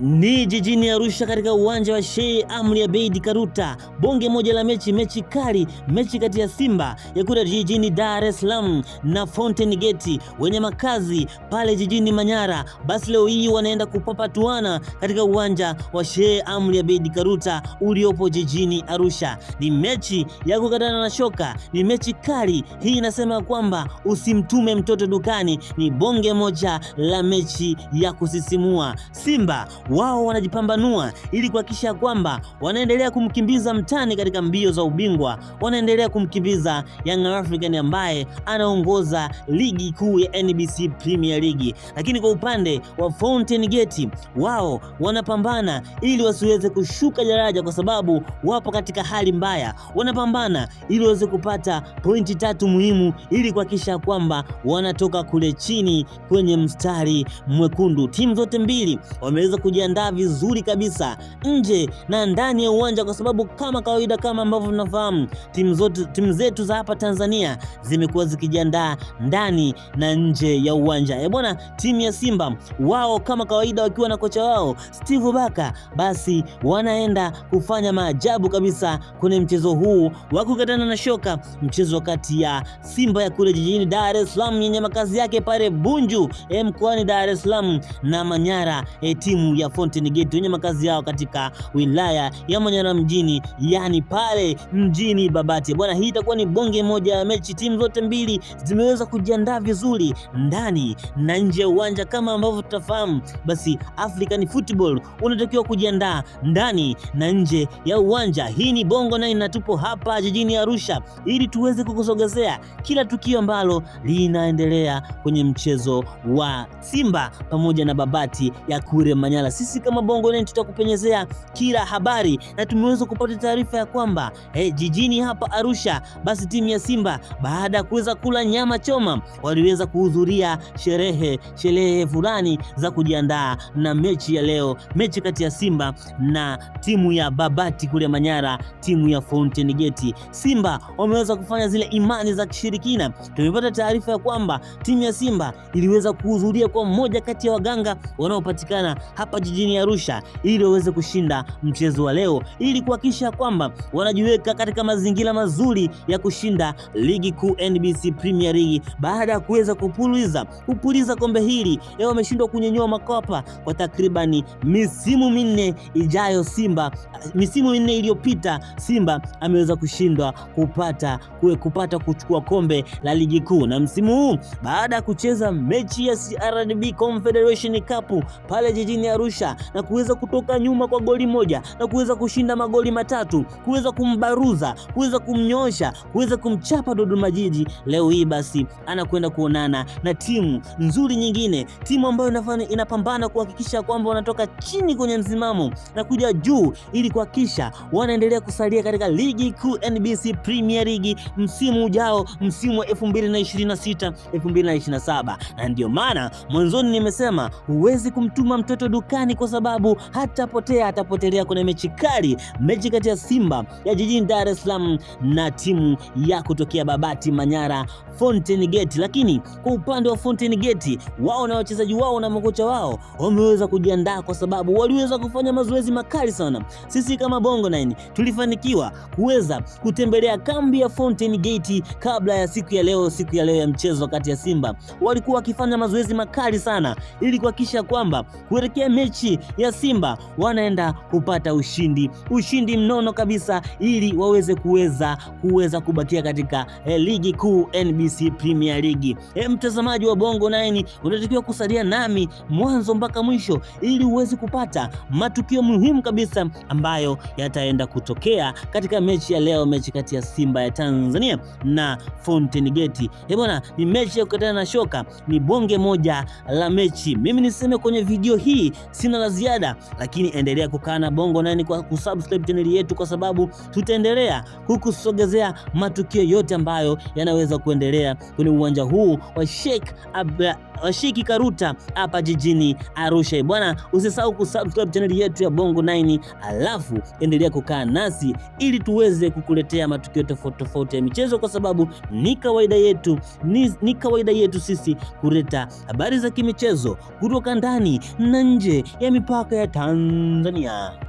Ni jijini Arusha katika uwanja wa Sheikh Amri Abeid Karuta, bonge moja la mechi, mechi kali, mechi kati ya Simba ya kule jijini Dar es Salaam na Fountain Gate wenye makazi pale jijini Manyara. Basi leo hii wanaenda kupapatuana katika uwanja wa Sheikh Amri Abeid Karuta uliopo jijini Arusha. Ni mechi ya kukatana na shoka, ni mechi kali hii. Inasema kwamba usimtume mtoto dukani. Ni bonge moja la mechi ya kusisimua. Simba wao wanajipambanua ili kuhakikisha kwamba wanaendelea kumkimbiza mtani katika mbio za ubingwa, wanaendelea kumkimbiza Young African ambaye anaongoza ligi kuu ya NBC Premier League. Lakini kwa upande wa Fountain Gate, wao wanapambana ili wasiweze kushuka daraja, kwa sababu wapo katika hali mbaya. Wanapambana ili waweze kupata pointi tatu muhimu ili kuhakikisha kwamba wanatoka kule chini kwenye mstari mwekundu. Timu zote mbili wameweza kujiandaa vizuri kabisa nje na ndani ya uwanja, kwa sababu kama kawaida, kama ambavyo tunafahamu, timu zote, timu zetu za hapa Tanzania zimekuwa zikijiandaa ndani na nje ya uwanja. Eh bwana, timu ya Simba wao kama kawaida wakiwa na kocha wao Steve Baka, basi wanaenda kufanya maajabu kabisa kwenye mchezo huu wa kukatana na shoka, mchezo kati ya Simba ya kule jijini Dar es Salaam yenye makazi yake pale Bunju mkoani Dar es Salaam na Manyara timu ya Fountain Gate wenye makazi yao katika wilaya ya Manyara mjini, yani pale mjini Babati. Bwana, hii itakuwa ni bonge moja ya mechi. Timu zote mbili zimeweza kujiandaa vizuri ndani na nje ya uwanja. Kama ambavyo tutafahamu, basi African football unatakiwa kujiandaa ndani na nje ya uwanja. Hii ni Bongo 9 na tupo hapa jijini Arusha ili tuweze kukusogezea kila tukio ambalo linaendelea kwenye mchezo wa Simba pamoja na Babati ya kule Manyara. Sisi kama Bongo 9 tutakupenyezea kila habari na tumeweza kupata taarifa ya kwamba jijini hapa Arusha, basi timu ya Simba baada ya kuweza kula nyama choma waliweza kuhudhuria sherehe fulani za kujiandaa na mechi ya leo, mechi kati ya Simba na timu ya Babati kule Manyara, timu ya Fountain Gate. Simba wameweza kufanya zile imani za kishirikina. Tumepata taarifa ya kwamba timu ya Simba iliweza kuhudhuria kwa mmoja kati ya waganga wanaopatikana hapa jijini Arusha ili waweze kushinda mchezo wa leo, ili kuhakikisha kwamba wanajiweka katika mazingira mazuri ya kushinda ligi kuu NBC Premier League baada ya kuweza kupuliza kombe hili. Leo wameshindwa kunyenyua makopa kwa takribani misimu minne ijayo. Simba misimu minne iliyopita Simba ameweza kushindwa kupata kuchukua kombe la ligi kuu, na msimu huu baada ya kucheza mechi ya CRDB Confederation Cup pale jijini Arusha na kuweza kutoka nyuma kwa goli moja na kuweza kushinda magoli matatu, kuweza kumbaruza, kuweza kumnyosha, kuweza kumchapa Dodoma Jiji, leo hii basi anakwenda kuonana na timu nzuri nyingine, timu ambayo inapambana kuhakikisha kwamba wanatoka chini kwenye msimamo na kuja juu ili kuhakikisha wanaendelea kusalia katika ligi kuu NBC Premier League msimu ujao, msimu wa 2026 2027. Na ndio maana mwanzoni nimesema huwezi kumtuma mtoto dukani kwa sababu hatapotea, atapotelea kwenye mechi kali, mechi kati ya Simba ya jijini Dar es Salaam na timu ya kutokea Babati Manyara Fountain Gate. Lakini kwa upande wa Fountain Gate, wao na wachezaji wao na makocha wao wameweza kujiandaa kwa sababu waliweza kufanya mazoezi makali sana. Sisi kama Bongo 9 tulifanikiwa kuweza kutembelea kambi ya Fountain Gate kabla ya siku ya leo, siku ya leo ya mchezo kati ya Simba. Walikuwa wakifanya mazoezi makali sana ili kuhakikisha kwamba kuelekea mechi ya Simba wanaenda kupata ushindi, ushindi mnono kabisa, ili waweze kuweza kubakia katika ligi kuu NBC Premier League. Mtazamaji wa Bongo 9 unatakiwa kusalia nami mwanzo mpaka mwisho ili uweze kupata matukio muhimu kabisa ambayo yataenda kutokea katika mechi ya leo, mechi kati ya Simba ya Tanzania na Fountain Gate. Bwana, ni mechi ya kukatana na shoka, ni bonge moja la mechi. Mimi niseme kwenye video hii sina la ziada, lakini endelea kukaa na Bongo 9 kwa kusubscribe channel yetu, kwa sababu tutaendelea kukusogezea matukio yote ambayo yanaweza kuendelea kwenye uwanja huu wa Sheikh wa Sheikh Karuta hapa jijini Arusha. Bwana, usisahau kusubscribe channel yetu ya Bongo 9, alafu endelea kukaa nasi ili tuweze kukuletea matukio tofauti tofauti ya michezo, kwa sababu ni kawaida yetu, ni kawaida yetu sisi kuleta habari za kimichezo kutoka ndani na nje ya mipaka ya Tanzania.